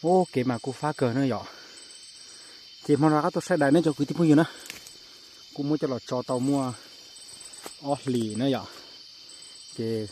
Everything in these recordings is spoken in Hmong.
Ua kev mas kuj fab kawg na yom. Ces hmo no rov qab tuaj saib daiv na cov kwv tij phooj ywg na. Kuj muab coj los tso tau muaj ob hlis na yom. Ces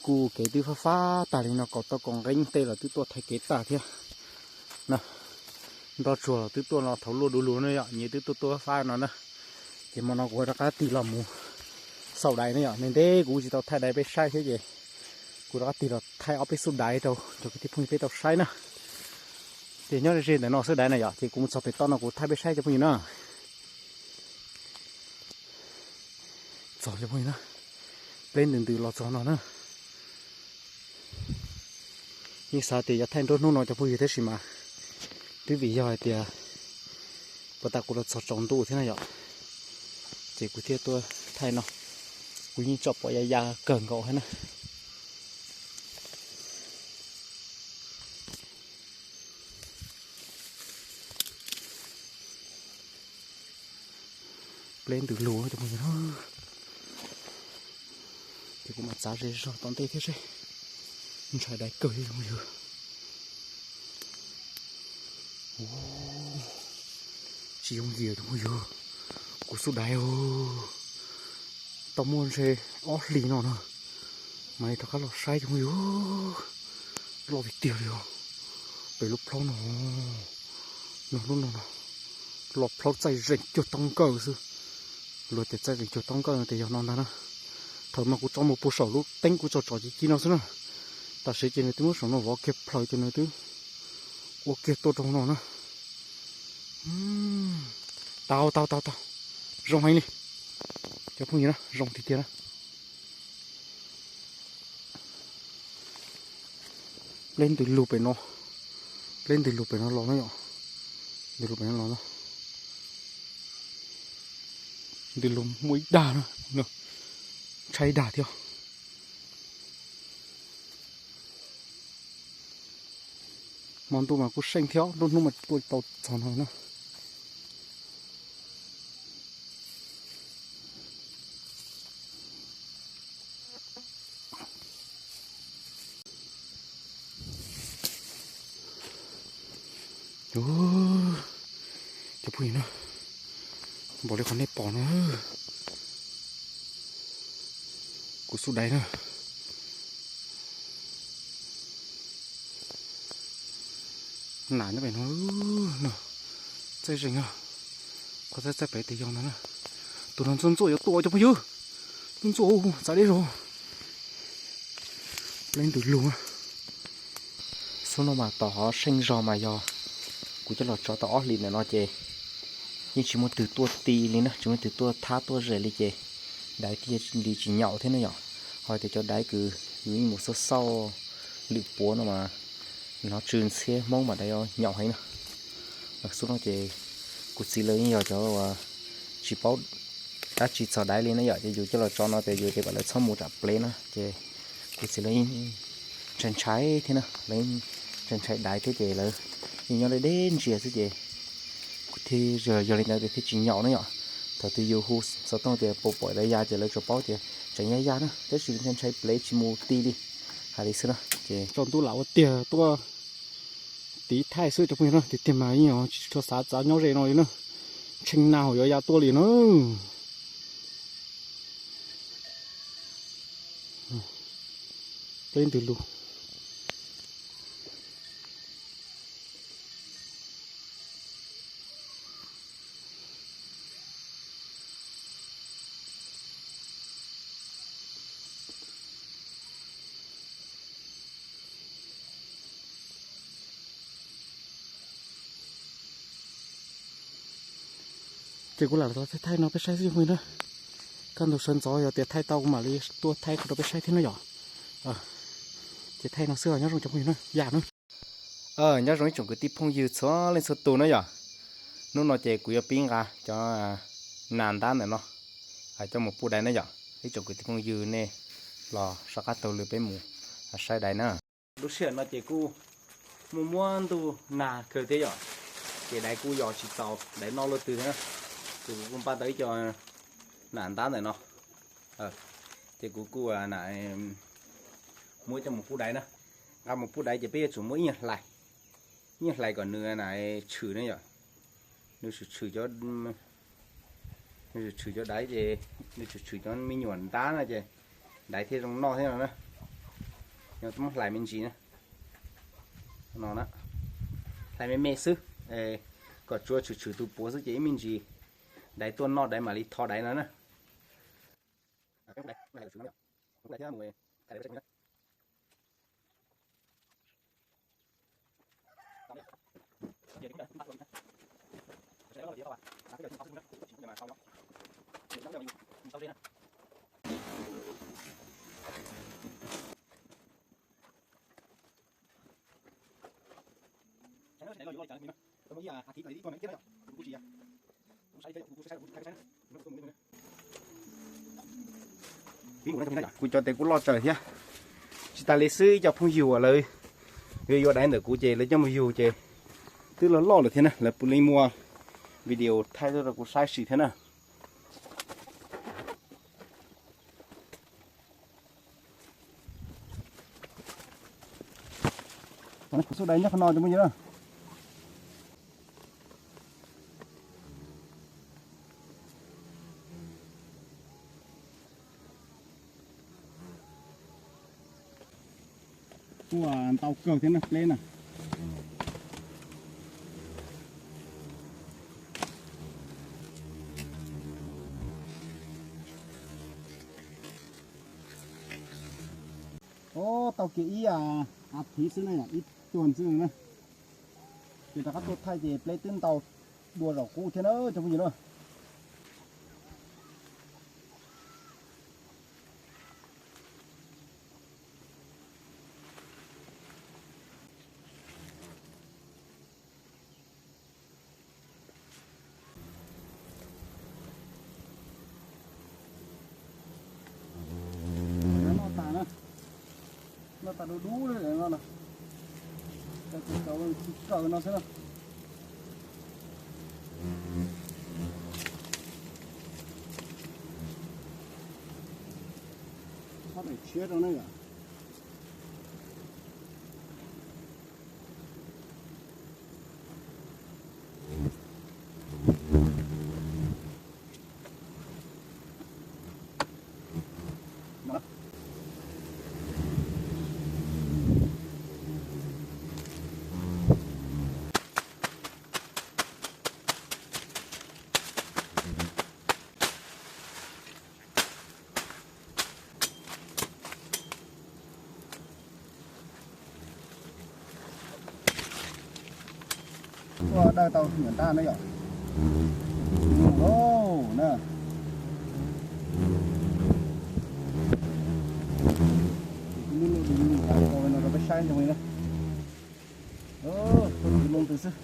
kuj kev twb fab fab tag li no, kaus toj kaus nqeeb tej los twb tuaj thaiv kev tag thiab na. Nroj tsuag los twb tuaj los thaum luaj du lug na yom, nyias twb tuaj tuaj fab fab no na. Ces hmo no kuv rov qab tig los mus xauj daiv na yom, ntev ntev kuv tsis tau thaij daiv peb saib thiab ces kuv rov qab tig los thaij ob peb xub daiv rau cov kwv tij phooj ywg peb tau saib na. Ces nyob ze ze ntawm no xwb daiv na yom, ces kuv mus txog pem toj no kuv thaij peb saib cov phooj ywg na. Txog cov phooj ywg na, pleb ntws ntws los txog no na. Yeej xav tias yuav thaij nruab hnub no cov phooj ywg tab sis mas twb vim yog hais tias puag ta kuv los txog tsaus ntuj thiab na yom, ces kuv thiaj tuaj thaij no. Kuv yeej tsom pom ya ya kawg nkaus thiab na. Pleb ntws lug cov phooj ywg, ces kuv mam txav ze zog tom ntej thiab seb. Ntshai daiv kawg li cov phooj ywg. Tsis yooj yim cov phooj ywg, kuv xub daiv tau muaj ntshe ob hlis no na, mam li rov qab los saib cov phooj ywg. Loj tiag tiag li os. Pem lub plhaub no, no lub no no, los plhaub txaij zeem cuag toob nkawj xwb. Luag tias txaij zeem cuag toob nkawj no tias yog no ntag na. Thaum mas kuv tso mus puag saum lub teeb kuv tso tsom ci ci no xwb na. Tam sim ces nws twb muab saum no vov kiag plaws ces nws twb ua kiag tuaj rau no na. Tau tau tau tau, zoo heev li. Cov phooj ywg na, zoo tiag tiag na. Pleb ntws lug pem no, pleb ntws lug pem no los na yom. Ntws lug pem no los no, ntws lug muaj ib dag na, ntshai ib dag thiab. Hmo ntuj mas kuj seej thiab, nruab hnub mas tuaj tau txog no na. Cov phooj ywg na, npaum li qhov nej pom no, kuv xub daiv na. Nam nyob pem no, no, txaij zeem os. Qhov txaij txaij pem tes yog ntag na. Tus no ntxuaj ntxuaj yuav tuaj cov phooj ywg. Ntxuaj ntxuaj txav deb zog. Pleb ntws lug. Xub no mas tom qhov seej zog mas yog kuv coj los tso tau ob hlis ntawm no ces yeej tsis muaj twg tuaj ti li na, tsis muaj twg tuaj thab tuaj zes li ces daiv thiaj li tsis nyaum thiab na yom. Ho tias cov daiv kws yus yeej mus xauj xauj lwm puav no mas hnov tsw ntxhiab Hmoob mas daiv nyaum heev na. Xub no ces kuv txiv lawv yeej yog cov uas tsis paub dab tsi txog daiv li na yom, ces yus coj los tso no ces yus tias kom lawv txhob mus tsam plev na ces kuv txiv lawv yeej ntshai ntshai thiab na, lawv ntshai ntshai daiv thiab ces lawv yeej nyob deb deb ntsia xwb ces kuv thiaj yog li ntawd ces thiaj tsis nyaum na yom. Thaum twg yus hu xov tooj tias puas pom daiv ya ces lawv tsuas paub tias tseem ya ya na, tab sis ntshai ntshai plev tsis mus ti li. Hais li xwb na ces tsaus ntuj lam ua tiag tuaj tiv thaij xwb cov phooj ywg na, tiag tiag mas yeej tsis tshua xav txav nyob ze no li na, tshee na hauv yuav ya tuaj li na. Peb ntws lug. Ces kuv lam thaij thaij no peb saib xwb cov phooj ywg na. Kaj ntug sawv ntxov yog tias thaij tau kuv mam li tuaj thaij rau peb saib thiab na yom. Ces thaij no xwb os, nyob zoo cov phooj ywg na, yam na. Nyob zoo ib tsoom kwv tij phooj ywg txhua leej txhua tus na yom. Hnub no ces kuv yuav pib nqa cov nas ntab ntawm no coj mus pub daiv na yom. Ib tsoom kwv tij phooj ywg nej los soj qab taug lw peb mus saib daiv na. Lub sij hawm no ces kuj muaj muab ntuj nag kawg thiab yom, ces daiv kuj yos tsis txaus daiv noj luaj twg thiab na. Ces kuv kuj npaj tau ib co nas ntab ntawm no, ces kuv kuj muab coj mus pub daiv na. Tau mus pub daiv ces peb yuav tsum muab ib nyuag hlais, ib nyuag hlais kom nws na tshwm ne yom. Nws tshwm tshwm cov, nws tshwm tshwm cov daiv ces, nws tshwm tshwm cov me nyuam ntab no ces daiv thiaj zoo noj thiab no na. Yog muab hlais me ntsis na, no na, hlais me me xwb, kom tsuav tshwm tshwm tus puav xwb ces ib me ntsis daiv tuaj noj daiv mam li tho daiv no na. Kuv cov tes kuj loj tsawv thiab. Tsis tas li xwb, ib co phooj ywg uas lawv yuav yuav daiv ntawm kuv ces lawv coj mus yug ces twb loj loj lawm thiab na, lawv puav leej muaj video thaij tuaj rau kuv saib sim thiab na. Kuv xub daiv nyob qhov no cov phooj ywg na. Tuaj ntau kawg thiab na pleb na. Tau kiag ib as thiv xwb na, ib tuag xwb na. Ces rov qab tuaj thaij ces pleb twb ntau dua zaum qub thiab na cov phooj ywg na. Noj tas na, noj tas dub dub li no na. Cov tsis kaws no xwb na. Ob daim tshiab rau na yom. Tuaj dawj tau nyuam nrab na yom. Mus lauj na. Ces kuv muab lub lub lub no rau peb saib ntsoov li na. Lub lub ntws xwb.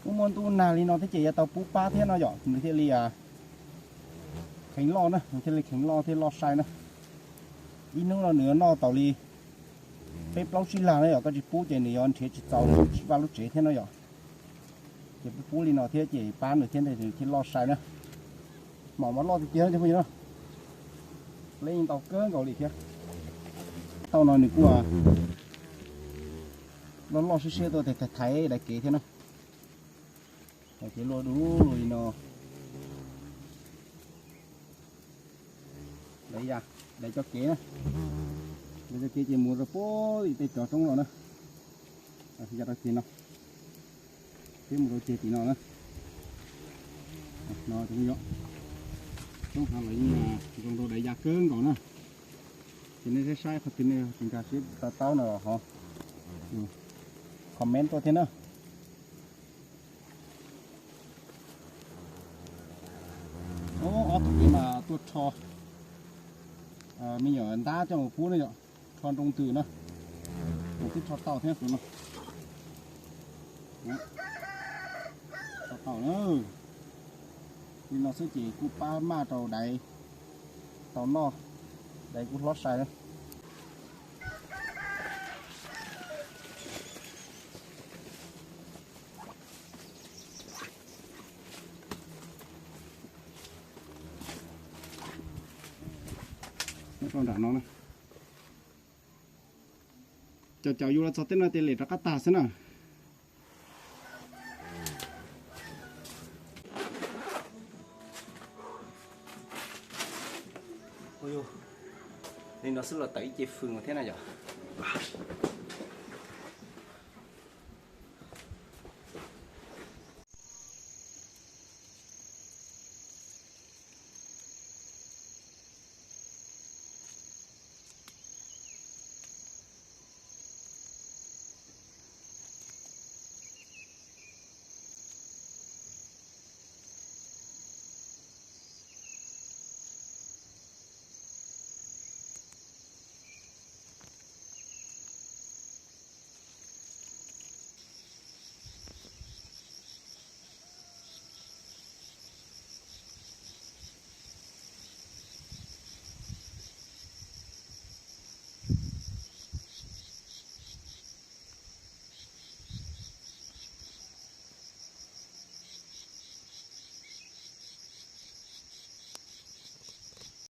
Muaj muaj ntuj nag li no thiab ces yuav tau pub pab thiab no yom, nws thiaj li kheev loj na, nws thiaj li kheev loj thiaj loj sai na. Ib hnub no nws noj tau li peb plaub tsib lag na yom, koj tsis pub ces nws yuav nrhiav tsis txaus vaj lub tsev thiab no yom. Ces pub pub li no thiab ces pab nws thiab ntag nws thiaj loj sai na. Mam mas loj tiag tiag cov phooj ywg na. Leb yeej ntau kawg nkaus li thiab. Thaum no nws kuj loj loj siab siab tuaj tes thaiv thaiv daim kev thiab na. Daim kev luaj dub luaj li no. Daim ya, daim cov kev na. Daim cov kev ces mus rau puag tim tej cov roob los na. Ya rau ceg no. Thiab mus rau ceg tim no na. No cov phooj ywg, roob hav los yeej zoo rau daim ya kawg nkaus na. Ces nej saib saib qhov twg nej tsis nkag siab tau taub no los ho comment tuaj thiab na. Ob tug kev mas tuaj rho me nyuam ntab coj mus pub na yom, rho nroo ntws na, kuv twb rho tau thiab kuv no. Rho tau na. Li no xwb ces kuj pab maj rau daiv tau noj, daiv kuj hlob sai na. Nram no na. Cov cov yus los txog tej no ces lem rov qab tag xwb na. Ua li no xwb los tawm ib ce fws thiab na yom.